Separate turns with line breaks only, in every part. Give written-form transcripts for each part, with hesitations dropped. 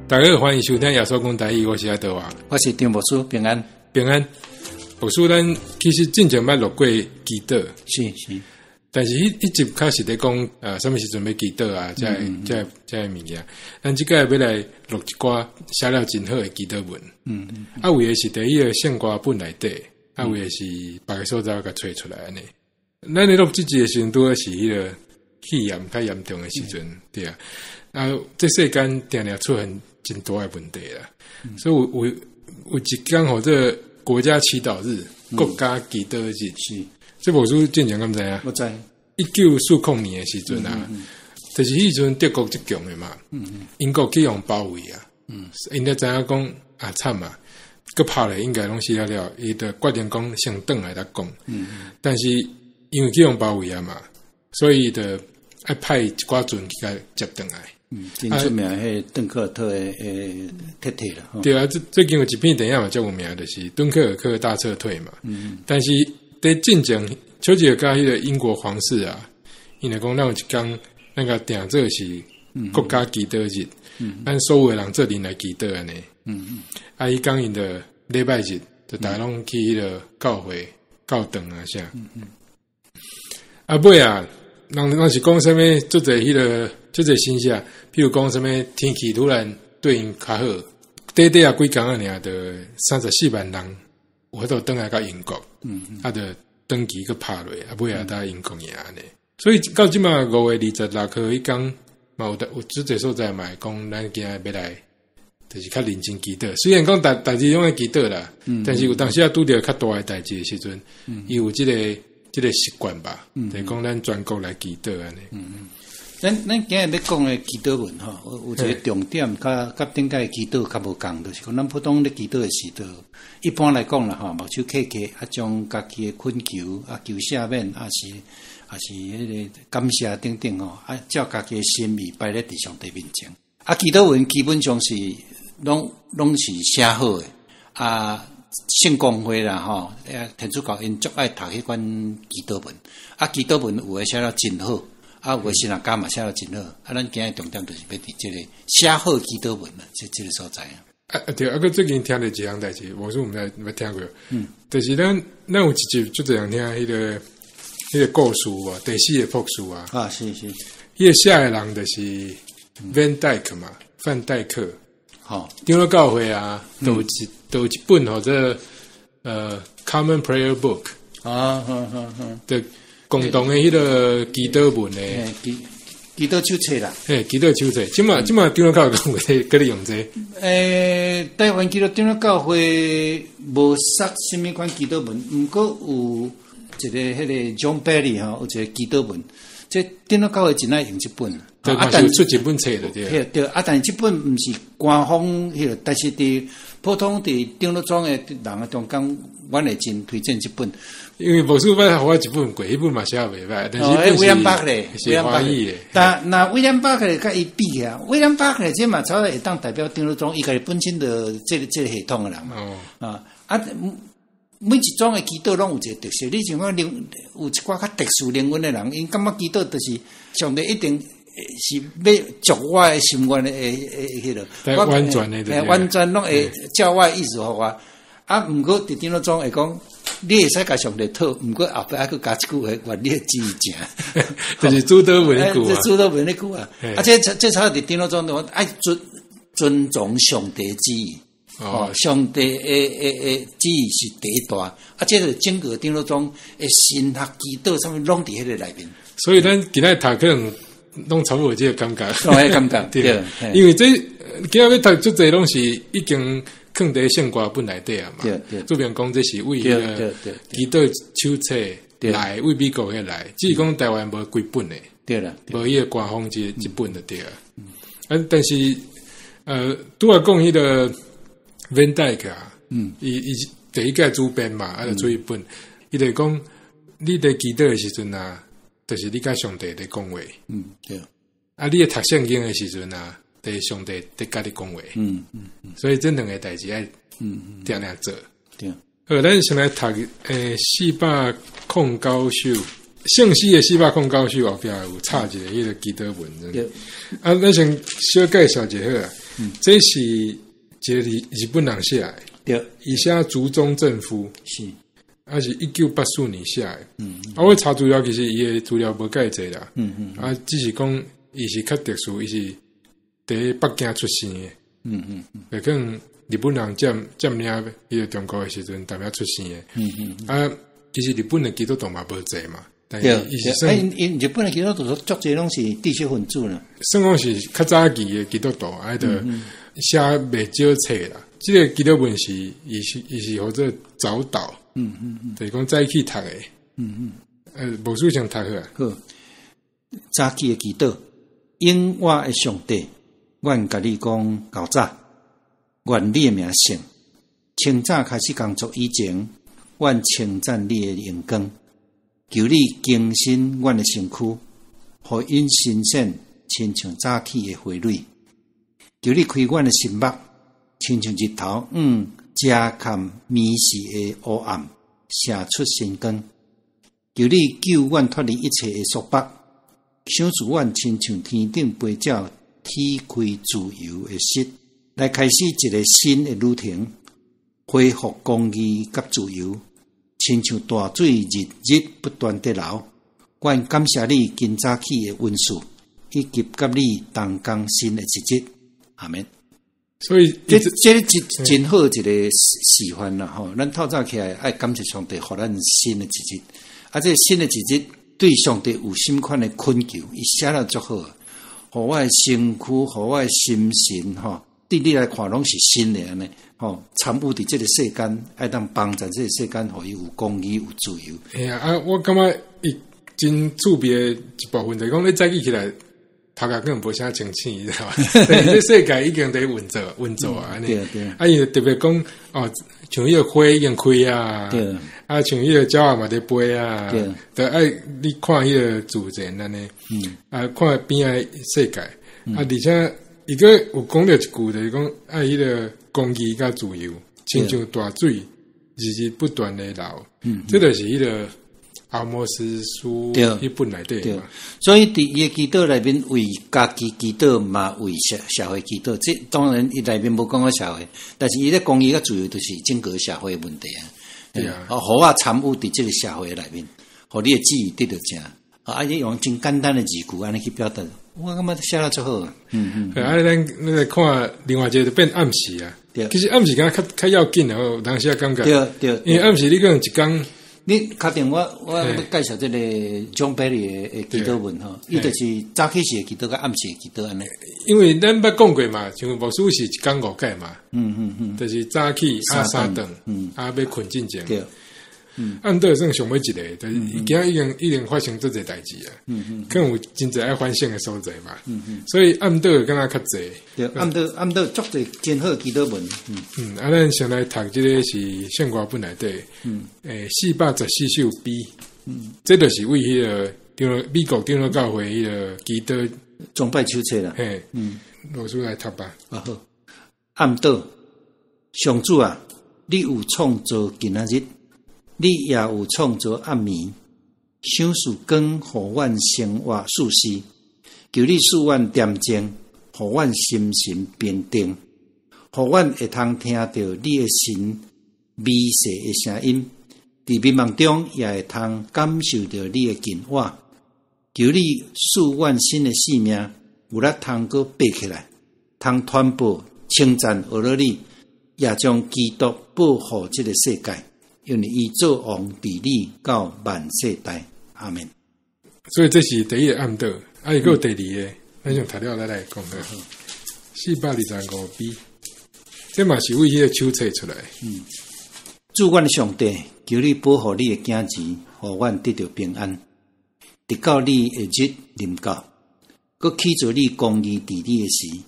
大家好，歡迎收聽耶穌講台語，我是阿德華，
我是張牧師，平安。
平安。牧師，咱其實進前捌錄過祈禱，
是是，
但是彼彼集較是咧講，啥物時陣欲祈禱啊，這個這個這個物件。咱這擺欲來錄一寡寫了真好的祈禱文。啊，有的是佇彼个聖歌本內底，啊，有的是別个所在共揣出來按呢。咱咧錄這集的時陣，拄好是彼个肺炎較嚴重的時陣，對啊。啊，這世間定定出現真大的問題啦，所以有一工號做國家祈禱日，國家祈禱日。這牧師進前敢知影？
無知。
1940年的時陣啊，就是彼時陣德國足強的嘛，英國去予包圍啊，𪜶才知影講啊慘啊，閣拍咧應該攏死了了，伊就決定講先轉來才講。但是因為去予包圍啊嘛，所以就愛派一寡船去共接轉來。
嗯，真出名彼個敦刻爾克的撤退啦。
對啊，最近有一片電影嘛，足有名，就是敦刻爾克大撤退嘛。但是佇進前，丘吉爾佮彼个英國皇室啊，𪜶就講咱有一工，咱共定做是國家祈禱日，咱所有的人做陣來祈禱按呢。啊，彼工𪜶就禮拜日，就逐家攏去彼个教會教堂啊啥。啊，尾啊，人攏是講啥物，足濟彼个足濟信息，譬如講啥物天氣突然對𪜶較好，短短仔幾工仔爾，就34萬人有法度轉來到英國，啊，就長旗閣拍落，啊，尾仔才英國贏按呢。所以到這馬5月26號彼工，嘛有有足濟所在嘛會講，咱今仔欲來，就是較認真祈禱。雖然講逐逐日攏愛祈禱啦，但是有當時仔拄著較大的代誌的時陣，伊有這個習慣吧，就是講咱全國來祈禱按呢。
咱今日欲講的祈禱文吼，有一個重點，佮頂擺祈禱較無仝，就是講咱普通咧祈禱的時陣，一般來講啦吼，目睭瞌瞌，啊，將家己的懇求啊，求赦免，抑是彼个感謝等等吼，啊，照家己的心意擺咧佇上帝面前。啊，祈禱文基本上是攏是寫好的，啊，聖公會啦吼，天主教𪜶足愛讀彼款祈禱文，啊，祈禱文有的寫了真好。啊，有的神學家嘛寫得真好，啊，咱今日重點就是欲佇這个寫好祈禱文啊，這个所在啊。
啊對，啊，閣最近聽著一項代誌，我說毋知捌聽過，就是咱有一集足濟人聽彼个故事啊，第四个博士啊。
啊，是是。
彼个寫的人就是 Van Dyke 嘛，范戴克。長老教會啊，都有一本號做Common Prayer Book。
啊，好好好。
對。共同的彼个祈禱文的，
祈禱手冊啦。
嘿，祈禱手冊，這馬長老教會閣有閣咧用這個。
台灣基督長老教會無殺啥物款祈禱文，毋過有一个彼個 John Barry 吼，有一個祈禱文，這長老教會真愛用這本。
啊，但出一本冊就對。
對對，啊，但是這本毋是官方彼个，但是佇普通佇長老莊的人的中間，阮會真推薦這本。
因為牧師捌予我一本過，彼本嘛寫袂䆀，但是
威廉巴克咧，
是華語的。
但若威廉巴克咧，佮伊比起來，威廉巴克咧這嘛差不多會當代表長老莊，伊家己本身就這個系統的人嘛。啊，每一種的祈禱攏有一個特色。你像講靈有一寡較特殊靈恩的人，𪜶感覺祈禱就是上帝一定是欲足我的心願的彼个，
完全的，
完全攏會照我的意思予我。啊，毋過佇長老莊會講，你會使共上帝討，毋過後壁猶閣加一句話，願你的旨意成。
就是主禱文彼句啊。
主禱文彼句啊。啊，這差佇長老莊就愛尊重上帝旨意。哦，上帝的旨意是第一大。啊，這個整個長老莊的神學祈禱啥物攏佇彼个內面。
所以咱今仔讀可能攏差不多有這个感覺。
攏彼感覺，對。
因為這今仔欲讀足濟攏是已經囥佇聖歌本內底啊嘛，注明講這是為彼个祈禱手冊來，為美國彼來，只是講台灣無規本的，
對啦，
無彼个官方這本就對啊。啊，但是拄仔講彼个 Van Dyke 啊，伊第一屆主編嘛，啊，就做一本，伊就講你佇祈禱的時陣啊，就是你佮上帝佇講話，啊，你咧讀聖經的時陣啊，就是上帝佇佮你講話，所以這兩個代誌愛定定做。好，咱先來讀409首，聖詩的409首後壁有插一个彼个祈禱文。啊，咱先小介紹一下好啊。這是一个日本人寫的，伊寫竹中正夫，啊是1984年寫的。啊，我查資料其實伊的資料無蓋濟啦。啊，只是講伊是較特殊，伊是佇北京出生的。就可能日本人佔領彼个中國的時陣，踮遐出生的。啊，其實日本的基督徒嘛無濟嘛，但是伊是
啊，
算
𪜶日本的基督徒足濟攏是知識分子啦。
算講是較早期的基督徒，啊，就寫袂少冊啦。這个祈禱文是伊是號做早禱，就是講早起讀的。牧師先讀好啊。
好，早起的祈禱，永活的上帝，阮共你講厚早，願你的名聖。清早開始工作以前，阮稱讚你的榮光，求你更新阮的身軀，予𪜶新鮮，親像早起的花蕊。求你開阮的心目，親像日頭，遮蓋暝時的烏暗，射出新光。求你救阮脫離一切的束縛，賞賜阮親像天頂飛鳥展開自由的翼，來開始一个新的旅程，恢復公義佮自由，親像大水日日不斷地流。阮感謝你今早起的恩賜，以及佮你同工新的一日。阿們。
所以
這真好一个示範啦吼！咱透早起來愛感謝上帝，予咱新的一日。啊，這新的一日對上帝有啥物款的懇求，伊寫了足好，予我的身軀，予我的心神吼，對你來看攏是新的按呢吼，參與佇這个世間，愛當幫助這个世間，予伊有公義、有自由。
嘿啊，啊，我感覺伊真趣味的一部分，就是講你早起起來，頭殼根本無啥清醒，你知道嗎？這世界已經佇運作運作啊，按呢。啊，伊就特別講哦，像彼个花已經開啊，啊，像彼个鳥仔嘛佇飛啊，就愛你看彼个自然按呢，啊，看邊仔世界，啊，而且伊閣有講著一句，就是講愛彼个公義佮自由，親像大水日日不斷的流，這就是彼个阿摩司書彼本內底嘛。
所以佇伊的祈禱內面，為家己祈禱嘛，為社會祈禱。這當然伊內面無講到社會，但是伊咧公義佮自由，就是整個社會的問題啊。哦，予我參與佇這个社會內面，予你的旨意得著成。啊，你用真簡單的字句按呢去表達，我感覺寫得足好。
啊，咱來看另外一個就變暗時啊。其實暗時敢若較要緊啊，有當時也感覺。因為暗時你可能一工。
你確定我欲介紹這个 John Barry 的祈禱文吼，伊就是早起時的祈禱佮暗時的祈禱按呢。
因為咱捌講過嘛，像牧師是一工五擺嘛，就是早起啊三頓，啊欲睏進前，暗禱算上尾一个，就是伊今已經發生足濟代誌啊，可能有真濟愛反省的所在嘛，所以暗禱敢若較濟。
對，暗禱足濟真好祈禱文。
啊，咱先來讀這个是聖歌本內底，414首 B，這就是為彼个長美國長老教會彼个祈禱
崇拜手冊啦。
嘿，老師來讀吧。
啊好，暗禱，上主啊，你有創造今仔日，你也有創造暗暝，賞賜光予阮生活舒適，求你賜阮恬靜，予阮心神平定，予阮會通聽著你的神微細的聲音，佇迷夢中也會通感受著你的近我。求你賜阮新的生命，有力通閣爬起來，通傳播稱讚呵咾你，也將基督報予這个世界。因為伊做王治理到萬世代，阿們。
所以這是第一个暗禱，啊，伊閣有第二个，咱先讀了咱來講好。425 B，這嘛是為彼个手冊出來。
主阮的上帝，求你保護你的囝兒，予阮得著平安，直到你的日臨到，閣起做你公義治理的時，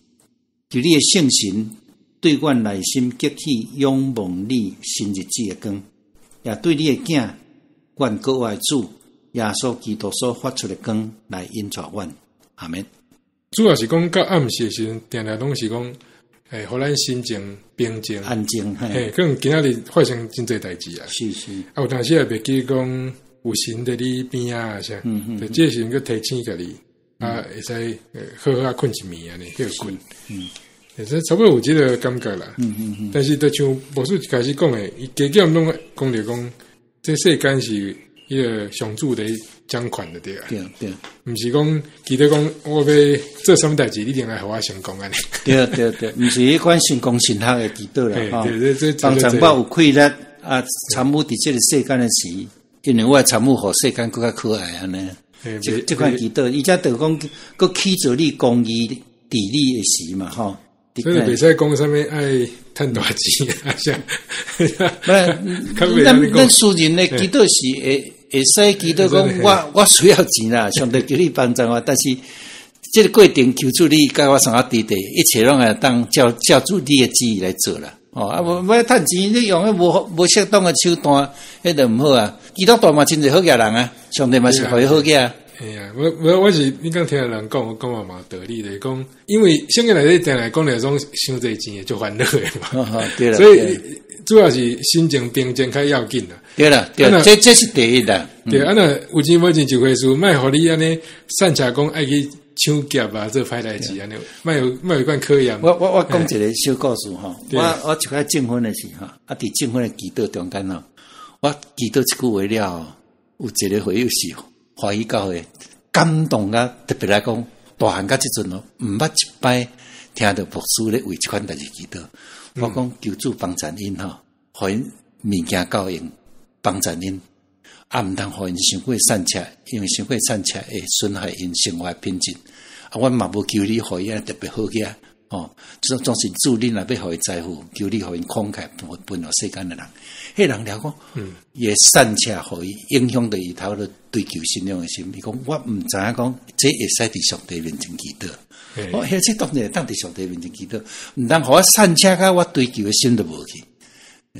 求你的聖神對阮內心激起仰望你新日子的光。也對你的囝，阮閣活的主耶穌基督所發出的光來引導阮。阿們。
主要是講到暗時的時陣，定定攏是講，予咱心情平靜、
安靜。
嘿，可能今仔日發生真濟代誌啊。啊，有當時也袂記講有神佇你邊仔啊啥，就這時陣閣提醒共你，啊，會使好好啊睏一暝按呢，歇睏。這差不多有這个感覺啦。但是就像牧師一開始講的，伊加減攏講著講，這世間是彼个上主佇掌權的對啊。
對對。
毋是講祈禱講我欲做啥物代誌，你一定愛予我成功按呢。
對對對，毋是彼款成功神學的祈禱啦。
對，這
幫助我有氣力啊，參與佇這个世間的時，因為我的參與予世間閣較可愛按呢。這這款祈禱，伊才就講閣起做你公義治理的時嘛，吼。
所以袂使講啥物愛趁大錢啊，啥？
無，咱咱私人的祈禱是會會使祈禱講，我我需要錢啦，上帝求你幫助我。但是這个過程求主你共我相佮佇佇，一切攏會當照照主你的旨意來做啦。哦，啊，無欲趁錢，你用彼無無適當的手段，彼就毋好啊。基督徒嘛真濟好額人啊，上帝嘛是予伊好額。
嘿啊，我我我是你剛聽人講，我感覺嘛有道理，就是講，因為聖經內底定來講著種傷濟錢會足煩惱的嘛，
對啦，
所以主要是心情平靜較要緊啦。
對啦，對，這這是第一啦。
對，啊若有錢無錢一回事，莫予你按呢散赤講愛去搶劫啊，做歹代誌按呢，莫有莫有款考驗。
我我我講一个小故事吼，我我一擺證婚的時吼，啊，佇證婚的祈禱中間吼，我祈禱一句話了後，有一个會友是華語教會感動啊，特別來講，大漢到這陣哦，毋捌一擺聽著牧師咧為這款代誌祈禱。我講求主幫贊𪜶吼，予𪜶物件夠用，幫贊𪜶，啊，毋通予𪜶傷過散赤，因為傷過散赤會損害𪜶生活品質。啊，阮嘛無求你予伊特別好額，吼，總總是主你若欲予伊財富，求你予𪜶慷慨分予世間的人。彼人了講，伊的散赤予伊影響著伊頭咧追求信仰的心。伊講我毋知影講，這會使佇上帝面前祈禱。哦，彼這當然會當佇上帝面前祈禱，毋通予我散赤甲我追求的心都無去。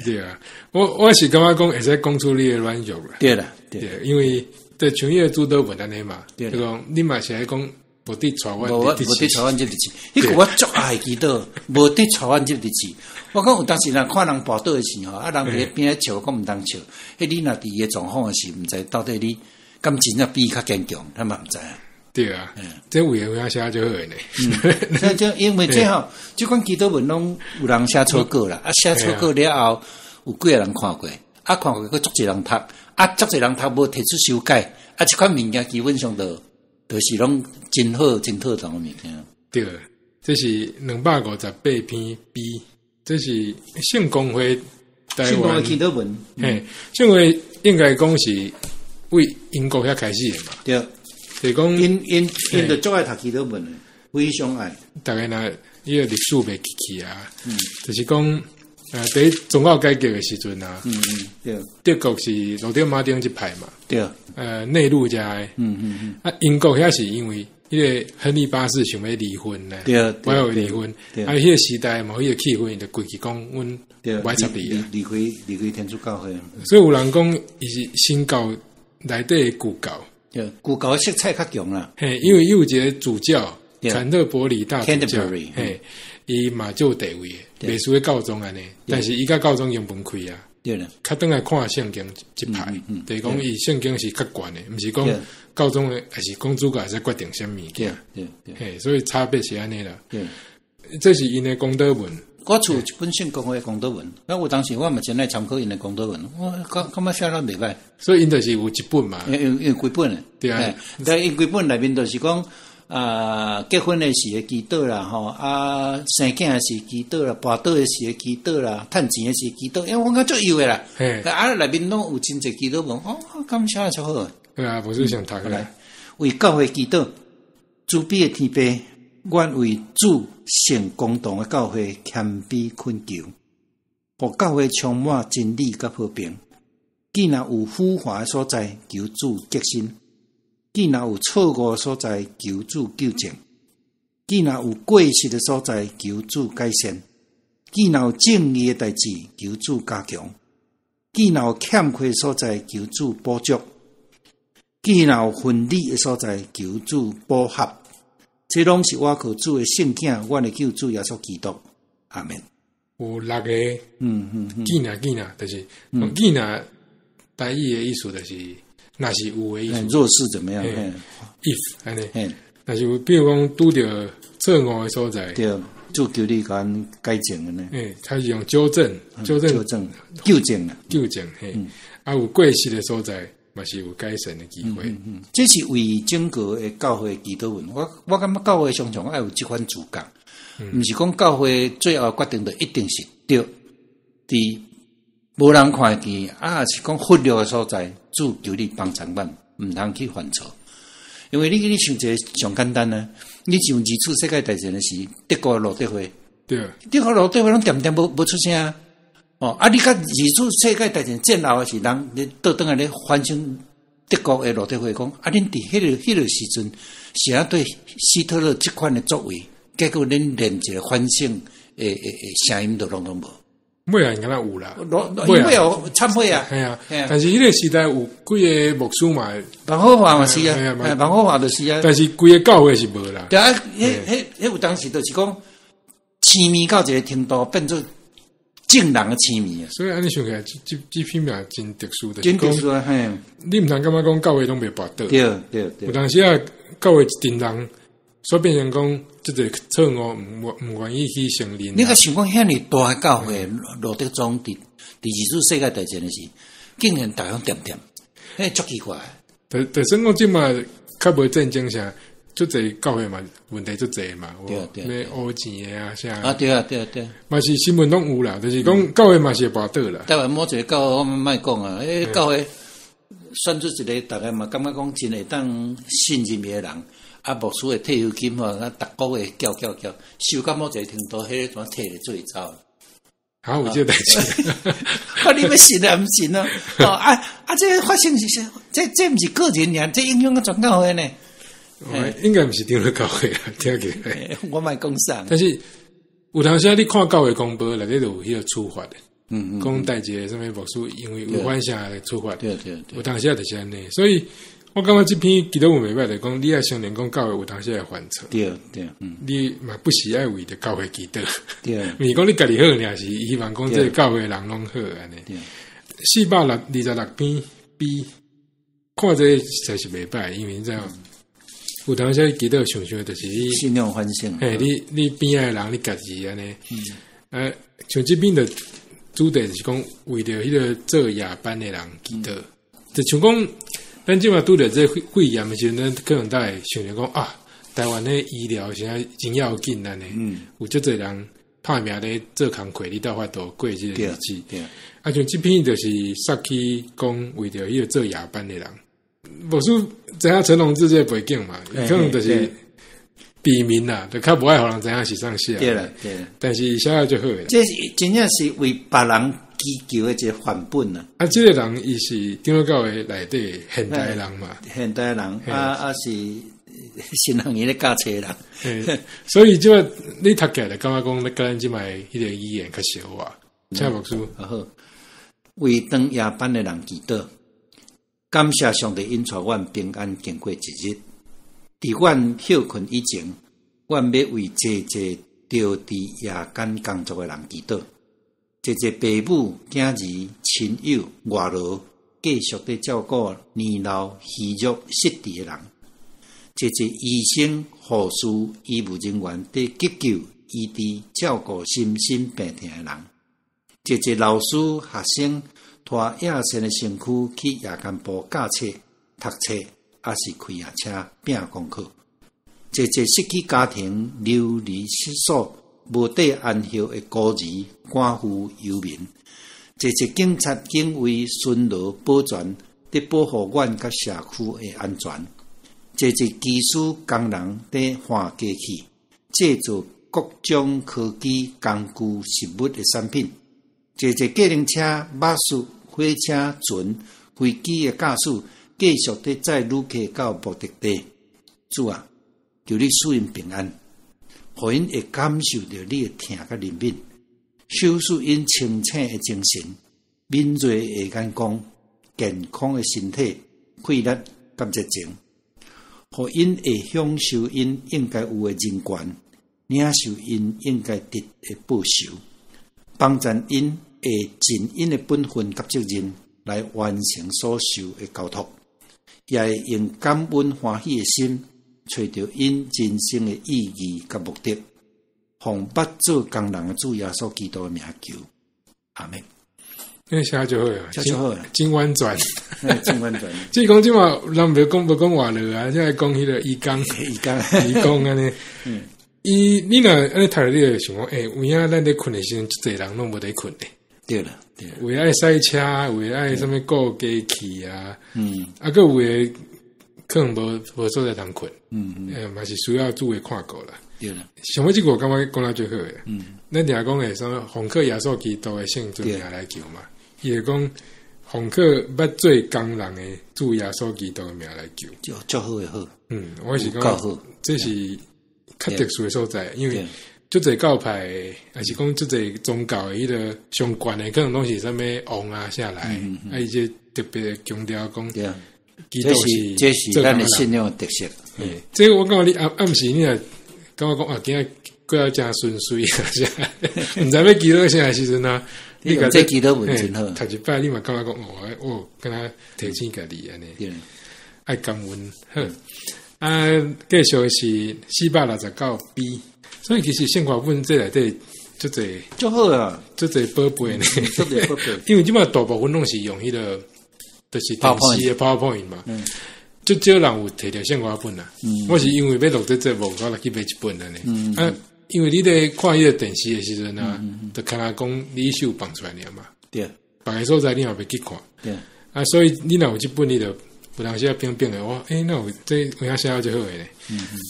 對啊，我我是感覺講會使講出你的軟弱啦。
對啦，對，
因為對像彼个主禱文按呢嘛，就講你嘛是愛講。無得帶阮，
無得帶阮入日子。彼句我足愛祈禱，無得帶阮入日子。我講有當時若看人跋倒的時吼，啊人佇咧邊仔笑，講毋通笑。彼你若佇伊的狀況的時，毋知到底你敢真正比伊較堅強，咱嘛毋知。
對啊，這有閒有影寫就好呢。
這這因為這吼，這款祈禱文攏有人寫草稿啦，啊寫草稿了後，有幾个人看過，啊看過閣足濟人讀，啊足濟人讀無提出修改，啊這款物件基本上就。就是攏真好、真妥當的物件。
對，這是258篇 B，這是聖公會台灣。
聖公會文。
嘿，聖公會應該講是為英國遐開始的嘛。
對，
就是講
𪜶𪜶𪜶就足愛讀祈禱文的，非常愛。
逐家若彼个歷史袂記起啊，就是講，佇宗教改革的時陣啊，
對，
德國是路德馬丁這派嘛，
對，
內陸遮的，啊，英國遐是因為彼个亨利八世想欲離婚呢，
對，
我要離婚，啊，彼个時代嘛，彼个氣氛就規氣講，阮無愛插你啊，
離開離開天主教會，
所以有人講伊是新教內底的舊教，
對，舊教的色彩較強啦，
嘿，因為伊有一个主教，坎特伯里大主教，嘿。伊嘛足有地位的，袂輸咧教宗按呢，但是伊佮教宗已經分開啊。
對啦，
較轉來看聖經這派，就是講伊聖經是較懸的，毋是講教宗的，抑是講主教會使決定啥物件。
對對，
嘿，所以差別是按呢啦。
對，
這是𪜶的公禱文。
我厝有一本聖公會的公禱文，啊，有當時我嘛真愛參考𪜶的公禱文，我感感覺寫了袂歹。
所以𪜶就是有一本嘛。
因因有幾本的。
對啊，
但𪜶幾本內面就是講。啊，結婚的時的祈禱啦，吼啊，生囝的時祈禱啦，跋倒的時的祈禱啦，趁錢的時祈禱，因為我感覺足有的啦。啊，內面攏有真濟祈禱文，哦，感謝足好。
對啊，無是想讀來。
為教會祈禱，慈悲的天父，願為主聖公堂的教會謙卑懇求，予教會充滿真理佮和平。既若有腐化的所在，求主革新。既若有錯誤的所在，求主糾正；既若有過失的所在，求主改善；既若有正義的代誌，求主加強；既若有欠缺的所在，求主補足；既若有分離的所在，求主補合。這攏是我靠主的聖子，阮的救主耶穌基督。阿門。
有六个，既若既若，就是既若台語的意思就是。若是有的意思，
若是怎麼樣
？If 按呢，若是有，比如講拄著錯誤的所在，
對，主求你共阮改正按呢。
欸，他是用糾正、糾正、
糾正、糾正啊，
糾正嘿。啊，有過失的所在，嘛是有改善的機會。
嗯，這是為整個的教會祈禱文。我感覺教會常常愛有這款自覺，毋是講教會最後決定的一定是對，佇無人看見，啊，是講忽略的所在，主求你幫助阮，毋通去犯錯。因為你想一個上簡單啊，你像二次世界大戰的時，德國路德會，德國路德會攏恬恬無出聲啊。哦，啊！你佮二次世界大戰戰後的時，人咧倒轉來咧反省德國的路德會講，啊，恁佇彼個時陣是按怎對希特勒這款的作為，結果恁連一個反省的聲音都攏總無。
尾仔敢若有啦，
尾有懺悔啊，
係啊，但是彼個時代有幾个牧師嘛，
彭好華嘛是啊，彭好華就是啊，
但是規个教會是無啦。
對啊，彼有當時就是講痴迷到一個程度，變做眾人的痴迷啊。
所以按呢想起來，這篇嘛真特殊的，
真特殊啊！嘿，
你毋通感覺講教會攏袂跋倒，
對對對。
有當時啊，教會一陣人，所以變成講這個錯誤，毋願意去承認。
你閣想講遐爾大的教會，路德宗佇二次世界大戰的時，竟然逐家攏恬恬，彼足奇怪。
就算講這馬較無戰爭啥，足濟教會嘛問題足濟嘛，咩烏錢的啊啥。
啊對啊對啊對。
嘛是新聞攏有啦，就是講教會嘛是會跋倒啦。
台灣某一個教會我們莫講啊，彼教會選出一個逐家嘛感覺講真會當信任的人，啊牧師的退休金吼，啊逐個月繳繳繳，收到某一個程度，彼個怎退咧做走？
啊，有這個代誌。
啊，你欲信啊毋信啊？哦啊啊！這個發生是這毋是個人爾，這影響到全教會呢。
應該毋是長老教會啊，聽起來。
我莫講啥。
但是有當時啊，你看教會公報內底就有彼個處罰的。講代一个啥物牧師因為違反啥來處罰。
對對對。
有當時啊就是按呢，所以我感覺這篇祈禱文袂歹，就講你愛承認講教會有當時會犯錯。
對對，嗯。
你嘛不時愛為著教會祈禱。
對。
毋是講你家己好爾，是希望講這個教會人攏好按呢。426篇 B，看這個實在是袂歹，因為你知影，有當時祈禱想想就是
信仰反省。
嘿，你邊仔的人，你家己按呢。像這篇的主題就是講為著彼個做夜班的人祈禱，就像講咱這馬拄著這肺炎的時陣，咱可能都會想著講啊，台灣的醫療現在真要緊按呢。有足濟人拍拚咧做工課，你才有法度過這個日子。啊，像這篇就是煞去講為著彼個做夜班的人，牧師知影陳龍志這個背景嘛，可能就是筆名啦，就較無愛予人知影是啥寫。
對啦，對啦。
但是寫得足好的。
這是真正是為別人祈求的一個範本啊。
啊，這個人伊是長老教會內底現代人嘛。
現代人，啊是新學院咧教冊人。
所以這擺你讀起來就感覺講，佮咱這擺彼個語言較相合。請牧師。
好，為當夜班的人祈禱，感謝上帝𪜶帶阮平安經過一日。佇阮歇睏以前，阮欲為濟濟著佇夜間工作的人祈禱，濟濟爸母、囝兒、親友、外勞，繼續佇照顧年老、虛弱、失智的人，濟濟醫生、護士、醫務人員佇急救、醫治、照顧身心病痛的人，濟濟老師、學生拖野生的身軀去夜間部教冊、讀冊，抑是開夜車拼功課，濟濟失去家庭、流離失所、無地安歇的孤兒、寡婦、遊民，濟濟警察、警衛巡邏保全，佇保護阮佮社區的安全，濟濟技師工人佇換機器、製造各種科技工具、實物的產品，濟濟計程車、巴士、火車、船、飛機的駕駛，繼續佇載旅客到目的地。主啊，求你賜𪜶平安，予𪜶會感受著你的疼佮憐憫，賞賜𪜶清醒的精神、敏銳的眼光、健康的身體、氣力佮熱情，予𪜶會享受𪜶應該有的人權，領受𪜶應該得的報酬，幫助𪜶會盡𪜶的本分佮責任來完成所受的交託，也會用感恩歡喜的心，揣著𪜶人生的意義佮目的。奉捌做工人的主耶穌基督的名求，阿們。
那寫就好啊，
寫就好啊，
真婉轉，
真婉轉。
即講這馬人袂講無講話落啊，即係講彼個義工，
義工，
義工按呢。伊你若按呢讀你就想講，欸，有影咱咧睏的時陣，足濟人攏無佇睏的。
對啦，對啦。
有的愛駛車，有的愛啥物顧機器啊，啊，閣有的可能無所在通睏，嘛是需要主的看顧啦。
對啦。
想欲這個我感覺講得最好的，咱定講的啥物奉靠耶穌基督的聖尊名來求嘛，伊會講奉靠捌做工人的主耶穌基督的名來求，
就足好的好。
我是講這是較特殊的所在，因為足濟教派，還是講足濟宗教的彼個相關的，可能攏是啥物王啊啥來，啊伊這特別強調講，基督是
這是咱的信仰的特色。
這個我感覺你暗暗時你若感覺講啊，今仔過得誠順遂啊，毋知欲祈禱啥時陣啊？
你共這祈禱文真好，
讀一擺你嘛感覺講哦，我敢若提醒家己按呢，愛感恩好。啊，繼續是469 B，所以其實聖歌本這內底足濟，
足好啊，
足濟寶貝呢，
足濟寶貝。
因為這擺大部分攏是用彼個，就是電視的 PowerPoint 嘛，足少人有提著聖歌本啊。我是因為欲錄這節目，我來去買一本按呢。啊，因為你咧看彼個電視的時陣啊，就敢若講你手放出來爾嘛。別个所在你嘛袂去看。啊，所以你若有這本，你就有當時啊變變的，我欸，那有這有影寫得足好的咧。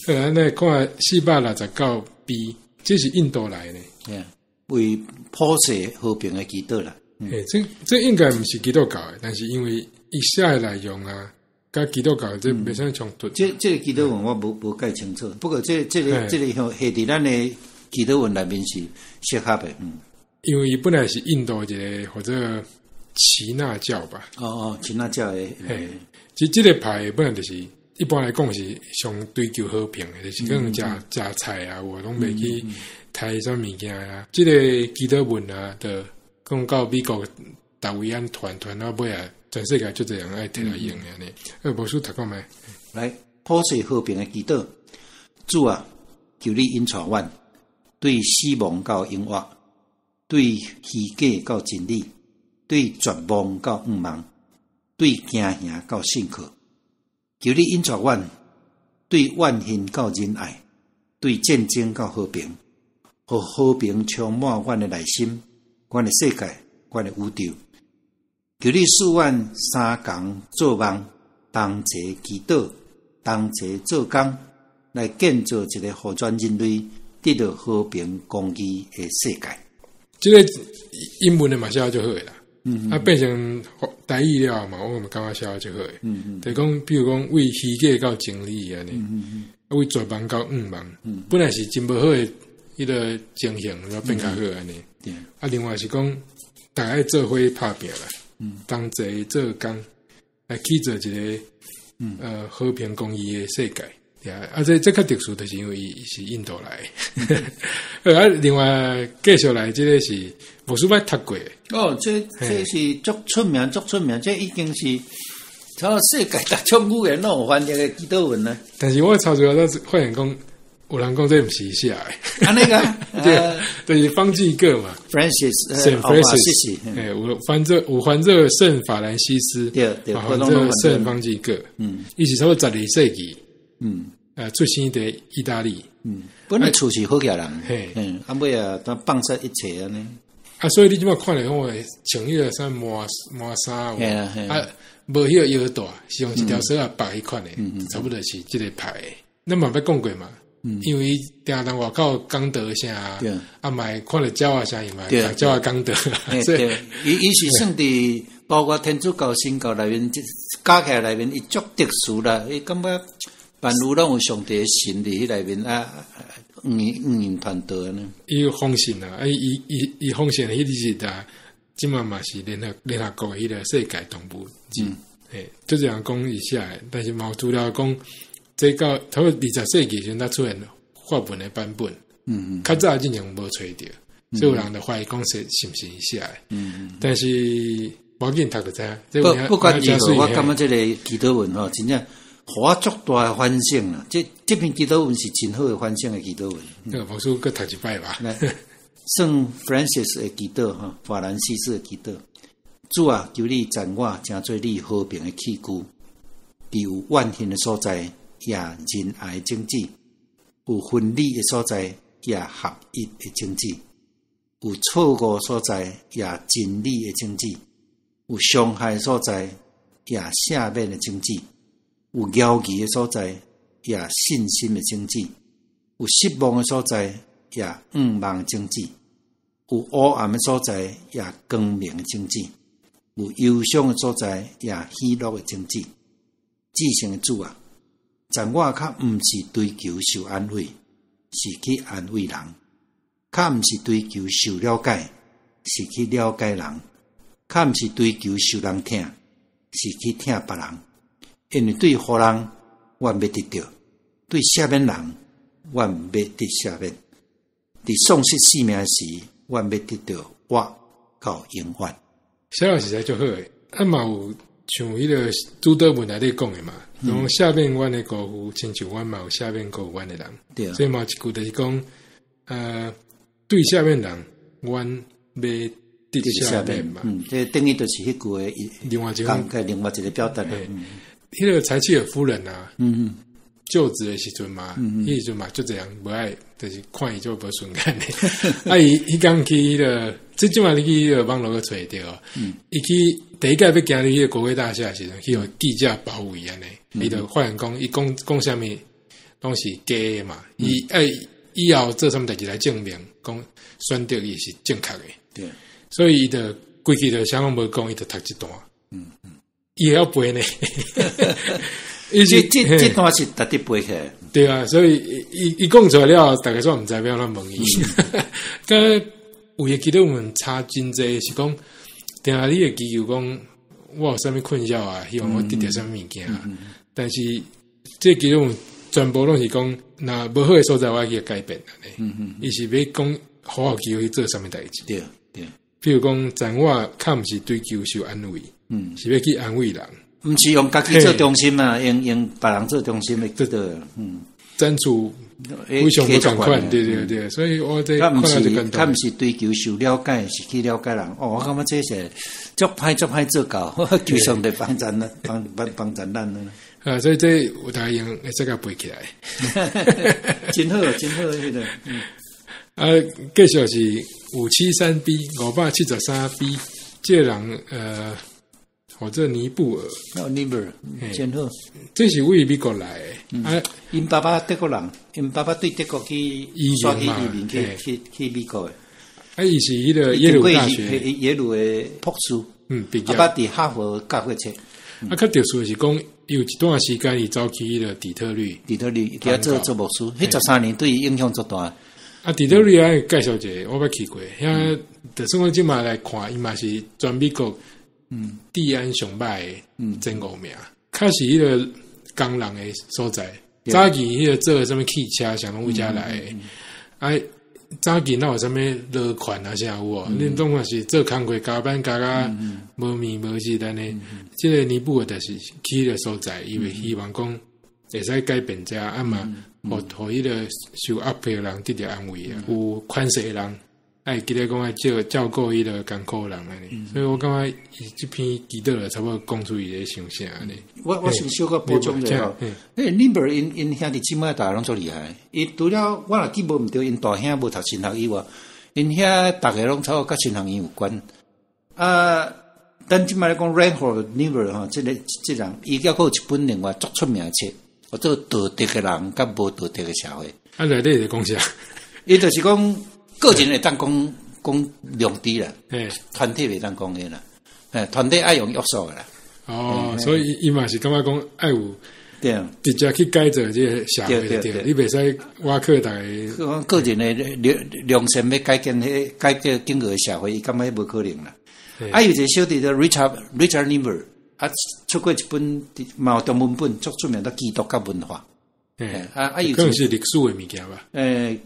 好，咱來看469 B，這是印度來的。
對，為普世和平的祈禱啦。
欸，這應該毋是基督教的，但是因為伊寫的內容啊，佮基督教這袂啥衝突。
這個祈禱文我無介清楚，不過這個下佇咱的祈禱文內面是適合的。
因為伊本來是印度一個或者耆那教吧。
哦哦，耆那教的。
嘿，這個派本來就是一般來講是上追求和平的，就是講食食菜啊，有攏袂去刣啥物件啊。這個祈禱文啊，就講到美國達維安傳傳到尾啊，全世界足濟人愛摕來用的按呢。牧師讀看覓？
來，普世和平的祈禱，主啊，求你引帶阮對死亡到永活，對虛假到真理，對絕望到向望，對驚嚇到信靠。求你引帶阮對怨恨到仁愛，對戰爭到和平，予和平充滿阮的內心、阮的世界、阮的宇宙。求你賜阮三共做夢，同齊祈禱，同齊做工，來建造一個予全人類得到和平公義的世界。
這個英文的嘛寫得足好的啦，啊變成台語了嘛，我嘛感覺寫得足好的。就講，比如講為虛假到真理按呢，為絕望到向望，本來是真無好的彼個情形，然後變較好按呢。啊，另外是講，大家做伙拍拚啦，同齊做工來去做一個和平公義的世界。對啊，啊，這較特殊，就是因為伊是印度來的。啊，另外繼續來，這個是牧師捌讀過。
哦，這是足出名，足出名，這已經是差不多世界逐種語言攏有翻譯的祈禱文啦。
但是我查資料發現講，有人講這毋是伊寫的。
按呢个？
對，就是方濟各嘛
，Francis，
聖 Francis，欸，有翻做聖法蘭西斯，翻做聖方濟各，伊是差不多12世紀，出生佇意大利，
本來厝是好額人，嘿，啊尾啊，當放殺一切按呢。
啊，所以你這擺看來講，穿彼個啥麻衫有，啊，無彼個腰帶，是用一條索仔綁彼款的，差不多是這個派的。咱嘛捌講過嘛，因為定當外口講道啥，啊嘛會看著鳥仔聲，伊嘛會共鳥仔講道。
所以伊是算佇包括天主教、新教內面，加起來內面，伊足特殊啦。伊感覺萬有攏有上帝的神佇彼內面啊，五言傳道按呢。
伊有奉獻啊，啊伊奉獻的彼日啊，這馬嘛是聯合國彼個世界動物日，嘿，就這樣講伊寫的，但是嘛有資料講，這到差不多20世紀時陣才出現法文的版本，較早之前無揣著，所以有人就懷疑講是毋是伊寫的，但是無要緊讀就知影。
不管如何，我感覺這個祈禱文吼，真正。予我足大的反省啦。這篇祈禱文是真好的反省的祈禱文。
這個牧師閣讀一擺吧。
來，聖 Francis 的祈禱吼，法蘭西斯的祈禱。主啊，求你贈我成做你和平的器具，佇有怨恨的所在，掖仁愛的種子；有分離的所在，掖合一的種子；有錯誤所在，掖真理的種子；有傷害的所在，掖赦免的種子；有猶疑的所在，掖信心的種子；有失望的所在，掖向望的種子；有烏暗的所在，掖光明的種子；有憂傷的所在，掖喜樂的種子。至聖的主啊，贈我較毋是追求受安慰，是去安慰人；較毋是追求受了解，是去了解人；較毋是追求受人疼，是去疼別人。因為對予人，阮欲得著；對赦免人，阮欲得赦免。佇喪失性命時，阮欲得著活到永遠。
寫得實在足好的，啊嘛有像彼個主禱文內底講的嘛，講赦免阮的過犯，親像阮嘛有赦免過阮的人。所以嘛有一句就是講，對赦免人，阮欲得赦免嘛。
嗯，這等於就是彼句的
另外一種，
另外一個表達。
彼個柴契爾夫人啊，就職的時陣嘛，彼時陣嘛，足濟人無愛，就是看伊足無順眼的。啊，伊彼工去彼個，這這擺你去彼個網路去揣著，伊去第一擺欲行入彼個國會大廈時陣，去予記者包圍按呢，伊就發現講，伊講講啥物攏是假的嘛，伊愛以後做啥物代誌來證明，講選擇伊是正確的。所以伊就規氣就啥攏無講，伊就讀這段。伊會曉背呢。伊
是這段是特地背起來。
對啊，所以伊講出來了，逐家煞毋知欲按怎問伊。佮有的祈禱文差真濟，是講定定你會祈求講，我有啥物困擾啊？希望我得著啥物物件。但是這祈禱文全部攏是講，若無好的所在，我愛去改變。伊是欲講好好機會去做啥物代誌。
對對。
比如講，贈我較毋是追求受安慰，是欲去安慰人。
毋是用家己做中心啊，用別人做中心的對對，
展出非常無仝款，對對對，所以我這
較毋是較毋是追求受了解，是去了解人。哦，我感覺這是足歹足歹做到，求上帝幫贊咱，幫幫幫贊咱呢。
啊，所以這有大家用會使共背起來，
真好，真好，彼個。
啊，繼續是573 B 573 B，這個人號做尼布爾，
哦，尼布爾，真好。
這是為美國來的，啊，𪜶
爸爸德國人，𪜶爸爸對德國去移民去去去美國的。
啊，伊是彼個耶魯大學
耶魯的博士，
畢業。
啊，捌佇哈佛教過冊。
啊，較特殊的是講，有一段時間伊走去彼個底特律，
底特律佇遐做做牧師，彼13年對伊影響足大。
啊，底特律愛介紹一下，我捌去過，遐就算講這馬來看，伊嘛是全美國治安上歹的前五名，較是彼個工人的所在。早期彼個做啥物汽車，啥攏為遮來的。啊，早期哪有啥物勞權啊，啥有無？恁總嘛是做工課加班加甲無眠無日按呢。這個尼布爾就是去彼個所在，伊會希望講會使改變這啊嘛，予予彼個受壓迫的人得著安慰啊，有權勢的人愛記得講愛照照顧彼個艱苦人按呢。所以我感覺伊這篇祈禱就差不多講出伊咧想啥按呢。
我先小可補充一下吼，彼尼布爾𪜶𪜶兄弟姊妹逐个攏足厲害。伊除了我若記無毋對，𪜶大兄無讀神學以外，𪜶兄逐个攏差不多佮神學院有關。啊，咱這擺咧講 Reinhold Niebuhr 吼，這個這人伊猶閣有一本另外足出名的冊，叫做《道德的人佮無道德的社會》。
啊，內底是講啥？
伊就是講個人會當講講良知啦，團體袂當講的啦，團體愛用約束的啦。
哦，所以伊嘛是感覺講愛有
對，
直接去改造這個社會對，你袂使倚靠逐
个。個人的良善欲改變彼改革整個社會，伊感覺彼無可能啦。啊，有一個小弟叫 Richard Niebuhr，啊，出過一本嘛有中文本，足出名的基督佮文化。啊啊，
可能是歷史的物件吧。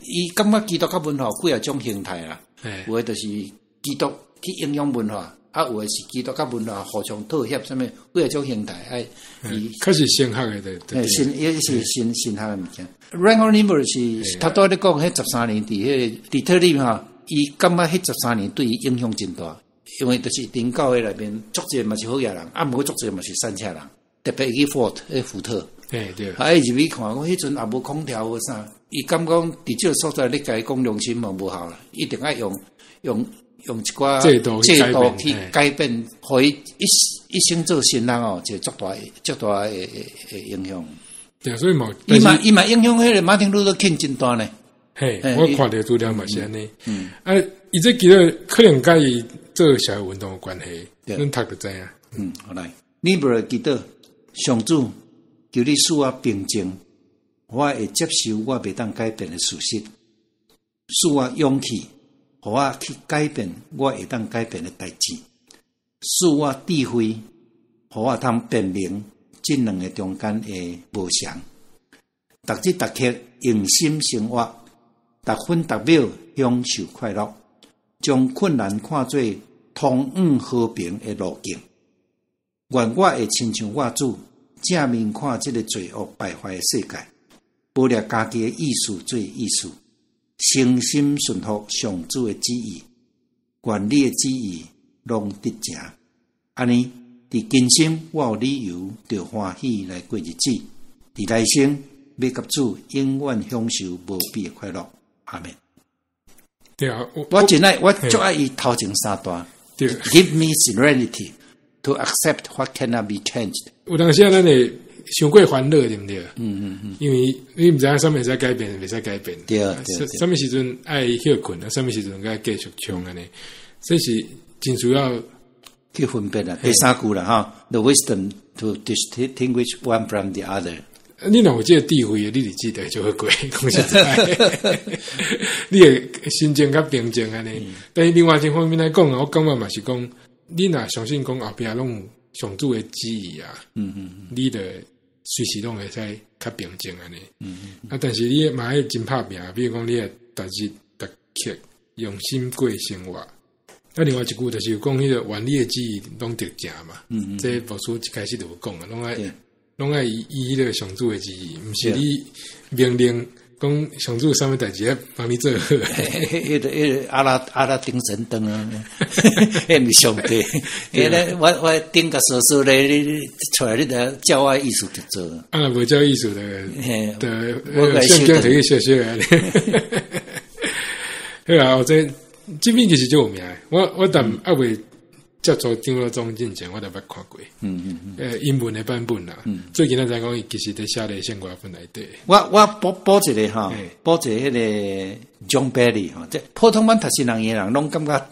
伊感覺基督佮文化有幾仔種形態啦。有的就是基督去影響文化，啊，有的是基督教文化互相妥協，啥物幾若種形態，愛伊
較是神學的，對。
神伊是神學的物件。Reinhold Niebuhr 是頭拄仔咧講，彼十三年佇彼个底特律吼，伊感覺彼十三年對伊影響真大，因為就是頂教會內面足濟嘛是好野人，啊，毋過足濟嘛是散赤人，特別伊去 Ford 彼福特，
對。
啊，伊入去看講，彼陣也無空調無啥，伊感覺講佇這个所在你共伊講良心嘛無效啦，一定愛用一寡
制度
制度去改變，予伊一生做神人哦，一個足大的影響。
對，所以嘛，
伊嘛影響彼個馬丁路德金真大呢。
嘿，我看著資料嘛是按呢。啊，伊這其實可能佮伊做社會運動有關係，恁讀就知影。
嗯，好來，尼泊爾祈禱，上主，求你賜我平靜，我會接受我袂當改變的事實，賜我勇氣，予我去改變我會當改變的代誌，賜我智慧，予我通辨明這兩个中間的無仝。逐日逐刻用心生活，逐分逐秒享受快樂，將困難看做通往和平的路徑。願我會親像我主，正面看這个罪惡敗壞的世界，無掠家己的意思做意思，誠心順服上主的旨意，願你的旨意攏得成。按呢，佇今生我有理由著歡喜來過日子，佇來生欲佮主永遠享受無比的快樂。阿門。
對啊，
我真愛，我足愛伊頭前三段。Give me serenity to accept what cannot be changed。
有當時啊，咱會傷過煩惱，對毋對？
嗯。
因為你毋知影啥物會使改變，袂使改變。
對。
啥物時陣愛歇睏啊？啥物時陣愛繼續衝按呢？這是真需要
去分辨啦。第三句啦，哈，The wisdom to distinguish one from the other。
你若有這个智慧，你日子就會過。講實在，你會心情較平靜按呢。但是另外一方面來講啊，我感覺嘛是講，你若相信講後壁攏有上主的旨意啊，你就隨時攏會使較平靜按呢。啊，但是你嘛愛真拍拚，比如講你愛逐日逐刻用心過生活。啊，另外一句就是講彼个願你的旨意攏得成嘛。這牧師一開始就有講啊，攏愛依彼个上主的旨意，毋是你命令講上主啥物代誌愛幫你做好。
彼个阿拉丁神燈啊，彼毋是上帝。彼个我頂共說說咧，你出來你就照我意思去做。
啊，若無照意思就聖經提去寫寫啊。好啊，我這篇其實足有名的，我但猶未接觸長老宗進前，我就捌看過。英文的版本啦。最近咱知講伊其實佇寫咧聖歌本內底。
我補一个吼，補一个彼个 John Baillie 吼，這普通咱讀新人的人攏感覺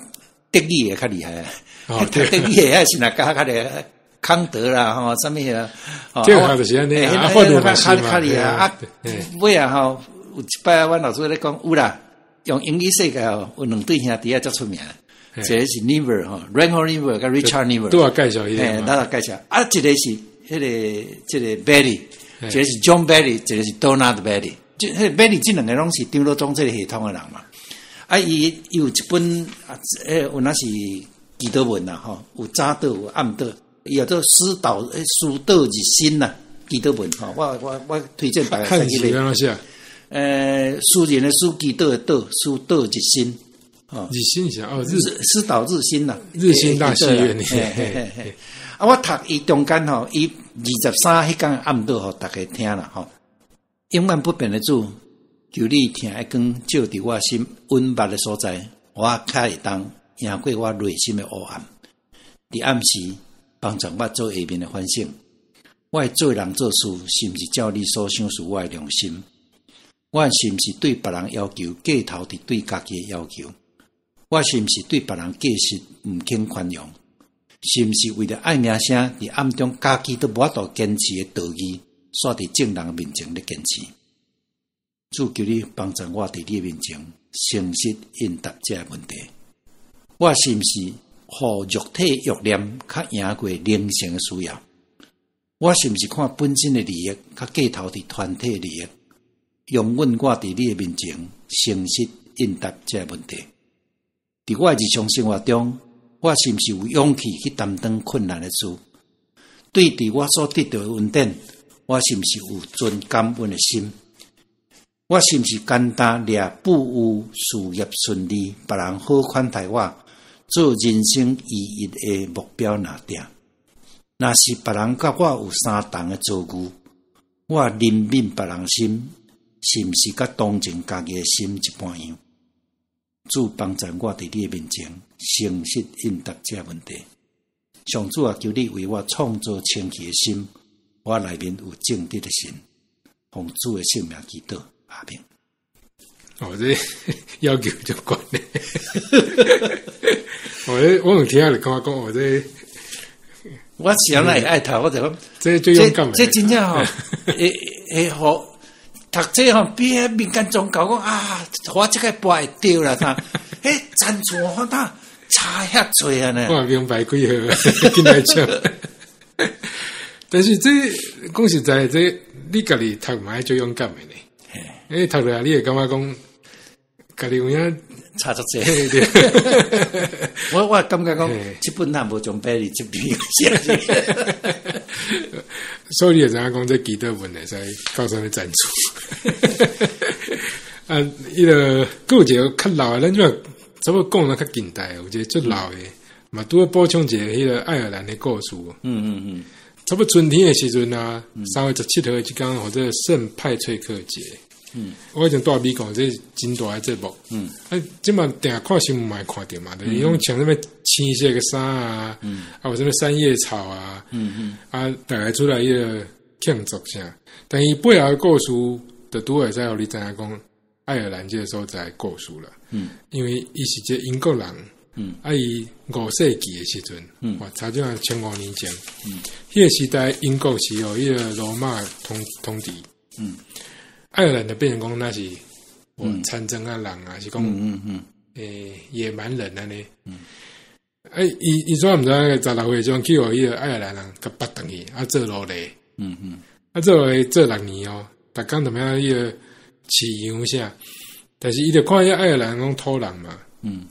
德語的較厲害啊。讀德語的還是若較個康德啦吼，啥物啊？
這個就是按呢啊，法律嘛是嘛。
較厲害啊！尾啊吼，有一擺阮老師咧講有啦，用英語世界哦，有兩對兄弟仔足出名。一個是 Niebuhr 吼，Reinhold Niebuhr 佮 Richard Niebuhr。
拄仔介紹伊個嘛。
咱來介紹啊，一個是彼個這個 Baillie，一個是 John Baillie，一個是 Donald Baillie。這彼個 Baillie 這兩个攏是長老宗這個系統的人嘛。啊，伊有一本啊，有那是祈禱文啦吼，有早禱有暗禱，伊叫做思禱日新啦，祈禱文吼。我推薦大家去買。
漢字按怎寫？
私人的私，祈禱的禱，思禱日新。
哦，日新是哦，日
思禱日新啦，
日新大戲院。
嘿。啊，我讀伊中間吼，伊23彼工暗禱，予大家聽啦吼。永遠不變的主，求你疼的光照佇我心隱密的所在，我較會當贏過我內心的黑暗。佇暗時幫助我做下面的反省。我的做人做事，是毋是照你所賞賜我的良心？我是毋是對別人要求過頭佇對家己的要求？我是毋是對別人過失毋肯寬容？是毋是為著愛名聲，佇暗中家己都無法度堅持的道義，煞佇眾人面前咧堅持？主求你幫助我佇你的面前誠實應答這个問題。我是毋是予肉體慾念較贏過靈性的需要？我是毋是看本身的利益較過頭佇團體利益？容允我佇你的面前誠實應答這个問題。佇我的日常生活中，我是毋是有勇氣去擔當困難的事？對佇我所得著的恩典，我是毋是有存感恩的心？我是毋是簡單掠富有、事業順利、別人好款待我，做人生唯一的目標若定？若是別人佮我有相同的遭遇，我憐憫別人心，是毋是佮同情家己的心一般樣？主幫助我佇你的面前誠實應答這問題。上主啊，求你為我創造清氣的心，我內面有正直的神。奉主的聖名祈禱，阿們。
哦，這要求足懸咧。我我有聽就感覺講，我這
我是按怎會愛讀，我就講，
這最勇敢。
這真正吼，會會予讀這吼，比彼民間宗教講啊，我這個跋會著啦，啥？彼贊助我哪差遐濟啊呢？
我明白幾號，緊來唱。但是這講實在，這你家己讀嘛愛足勇敢的呢。你讀落來，你會感覺講，家己有影
差足濟。我我感覺講，這本若無將比你這邊寫。
所以你會知影講，這祈禱文會使到啥物贊助？啊，彼個閣有一個較老的，咱這差不多講得較近代，有一個足老的，嘛拄好補充一個彼個愛爾蘭的故事。差不多春天的時陣啊，3月17號的這工號做聖派翠克節。我以前蹛美國，這是真大的節目。啊，這馬定看新聞嘛會看著嘛，就是攏穿啥物青色的衫啊，啊有啥物三葉草啊，啊，逐家出來彼個慶祝啥。但伊背後的故事，就拄好會使予你知影講愛爾蘭這個所在的故事啦。因為伊是一個英國人，啊，伊5世紀的時陣，哇，差不多1500年前，彼個時代英國是予彼個羅馬統統治。愛爾蘭就變成講那是田莊仔人啊，是講野蠻人按呢。啊，伊伊怎毋知影16歲時陣去予彼個愛爾蘭人共縛轉去，啊做奴隸。啊做奴隸做6年哦，逐工踮遐彼個飼羊啥，但是伊就看彼愛爾蘭攏討人嘛。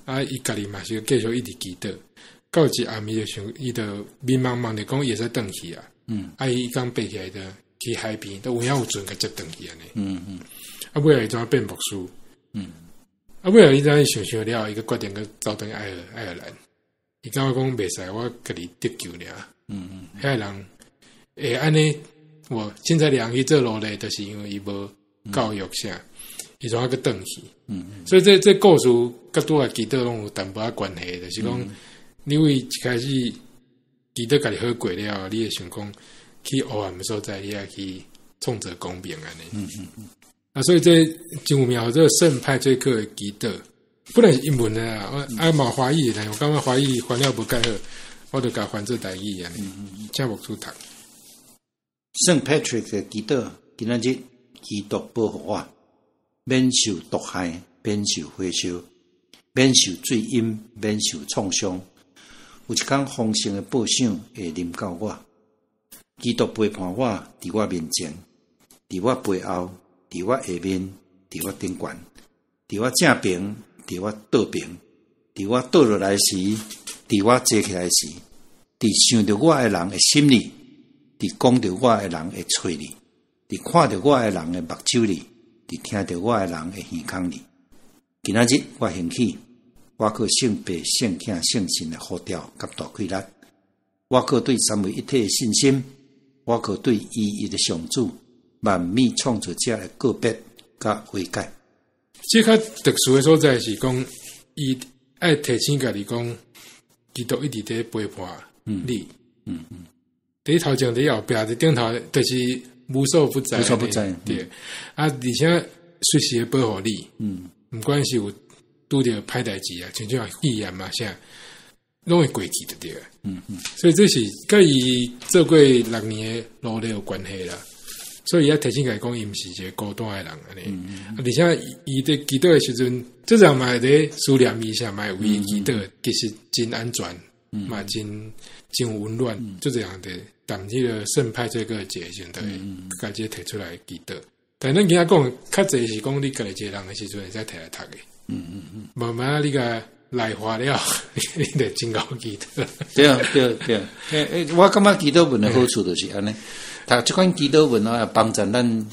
啊，伊家己嘛是繼續一直祈禱，到一暗伊就想，伊就迷茫茫就講伊會使轉去啊。啊，伊一工爬起來就去海邊，都有影有船共接轉去按呢。啊，尾仔伊怎變牧師？啊，尾仔伊怎想想了後，伊閣決定閣走轉愛爾愛爾蘭。伊感覺講袂使，我家己得救爾。遐個人會按呢，無凊彩掠去做奴隸，就是因為伊無教育啥，伊怎閣轉去？所以這這故事佮拄仔祈禱攏有淡薄仔關係，就是講你為一開始祈禱家己好過了後，你會想講去黑暗的所在，你愛去創造光明按呢。啊，所以這真有名，這個聖派翠克的祈禱，本來是英文的啦，啊嘛華語的，我感覺華語翻了無蓋好，我就共翻做台語按呢。請牧師讀。
聖 Patrick 的祈禱，今仔日基督保護我，免受毒害，免受火燒，免受水淹，免受創傷。有一工豐盛的報賞會臨到我，基督陪伴我，佇我面前，佇我背後，佇我下面，佇我頂懸，佇我正爿，佇我倒爿，佇我倒落來時，佇我坐起來時，佇想著我的人的心裡，佇講著我的人的喙裡，佇看著我的人的目睭裡，佇聽著我的人的耳孔裡。今仔日我興起，我靠聖父、聖囝、聖神的呼召佮大氣力，我靠對三位一體的信心，我靠對唯一的上主、萬物創造者的告別佮悔改。
這較特殊的所在是講，伊愛提醒家己講，基督一直佇陪伴你。佇頭前，佇後壁，佇頂頭，就是無所不在。
無所不在。
對。啊，而且隨時會保護你。毋管是有拄著歹代誌啊，親像肺炎啊啥，攏會過去就對。所以這是佮伊做過6年的奴隸有關係啦。所以伊愛提醒家己講，伊毋是一個孤單的人按呢。啊，而且伊佇祈禱的時陣，這人嘛會佇思念伊啥，嘛會為伊祈禱，其實真安全，嘛真真有溫暖。就這樣的，當這個聖派這個節時陣，就會共這提出來祈禱。但咱今仔講較濟是講你家己一個人的時陣，會使提來讀的。慢慢你共內化了，你就真𠢕祈禱。
對對對，我感覺祈禱文的好處就是按呢，讀這款祈禱文哦，幫助咱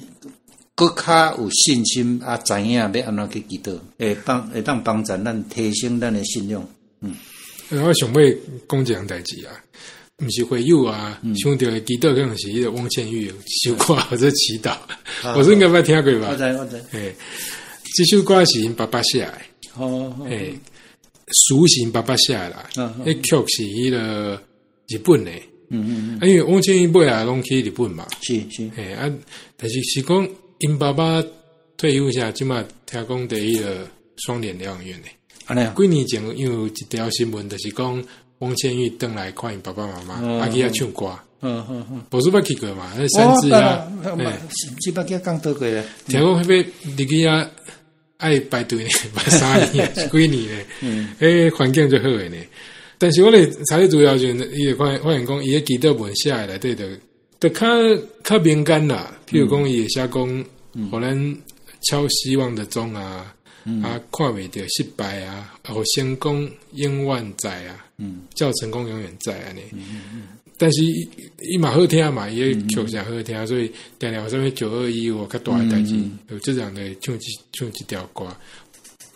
閣較有信心啊，知影欲按怎去祈禱，會當幫助咱提升咱的信仰。
我想欲講一項代誌啊，毋是會友啊，想著的祈禱可能是彼个翁倩玉首歌或者祈禱，我是應該捌聽過吧？
我知我知。
嘿，這首歌是𪜶爸爸寫的。嘿，詞是𪜶爸爸寫的啦，彼曲是彼个日本的。啊，因為翁倩玉尾仔攏去日本嘛。嘿啊，但是是講𪜶爸爸退休時，這馬聽講佇彼个雙連療養院咧。
按呢。
幾年前有一條新聞，就是講翁倩玉轉來看𪜶爸爸媽媽，啊去遐唱歌。無是捌去過嘛？彼三芝啊，
是捌去講倒過咧。
聽講彼个入去遐愛排隊呢，排3年，是幾年呢？彼環境足好的呢。但是我咧查咧資料時陣，伊就發現講，伊个祈禱文寫的內底就較較民間啦。譬如講，伊會寫講，予咱敲希望的鐘啊，啊，看袂著失敗啊，予成功永遠在啊，叫成功永遠在按呢。但是伊嘛好聽嘛，伊个曲誠好聽，所以定定有啥物921有較大的代誌，就這樣來唱這條歌。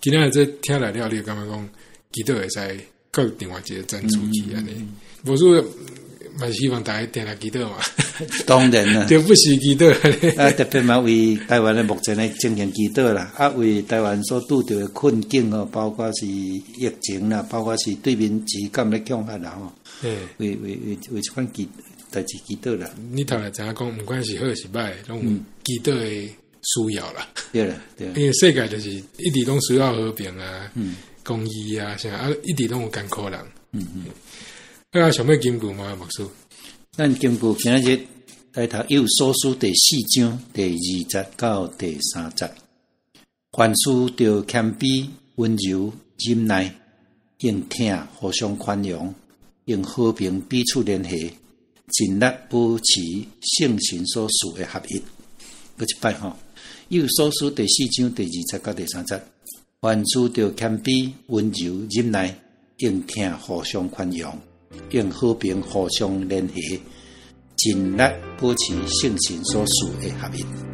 今仔日這聽來了，你會感覺講祈禱會使閣另外一個層次去按呢。無說嘛是希望大家定定祈禱嘛。
當然啦，
就不時祈禱。
啊，特別嘛為台灣的目前的情形祈禱啦，啊，為台灣所拄著的困境哦，包括是疫情啦，包括是對面治感咧恐嚇啦吼。為這款代誌祈禱啦。
你頭來知影講，毋管是好是歹，攏有祈禱的需要啦。
對啦，對。
因為世界就是一直攏需要和平啊，公義啊，啥啊，一直攏有艱苦人。啊，想欲金句嗎，牧師？
咱金句今仔日來讀以弗所書第四章第二節到第三節。凡事著謙卑、溫柔、忍耐，用疼互相寬容，用和平彼此聯繫，盡力保持聖神所賜的合一。閣一擺吼，以弗所書第四章第二節到第三節，凡事著謙卑、溫柔、忍耐，用疼互相寬容，用和平互相聯繫，盡力保持聖神所賜的合一。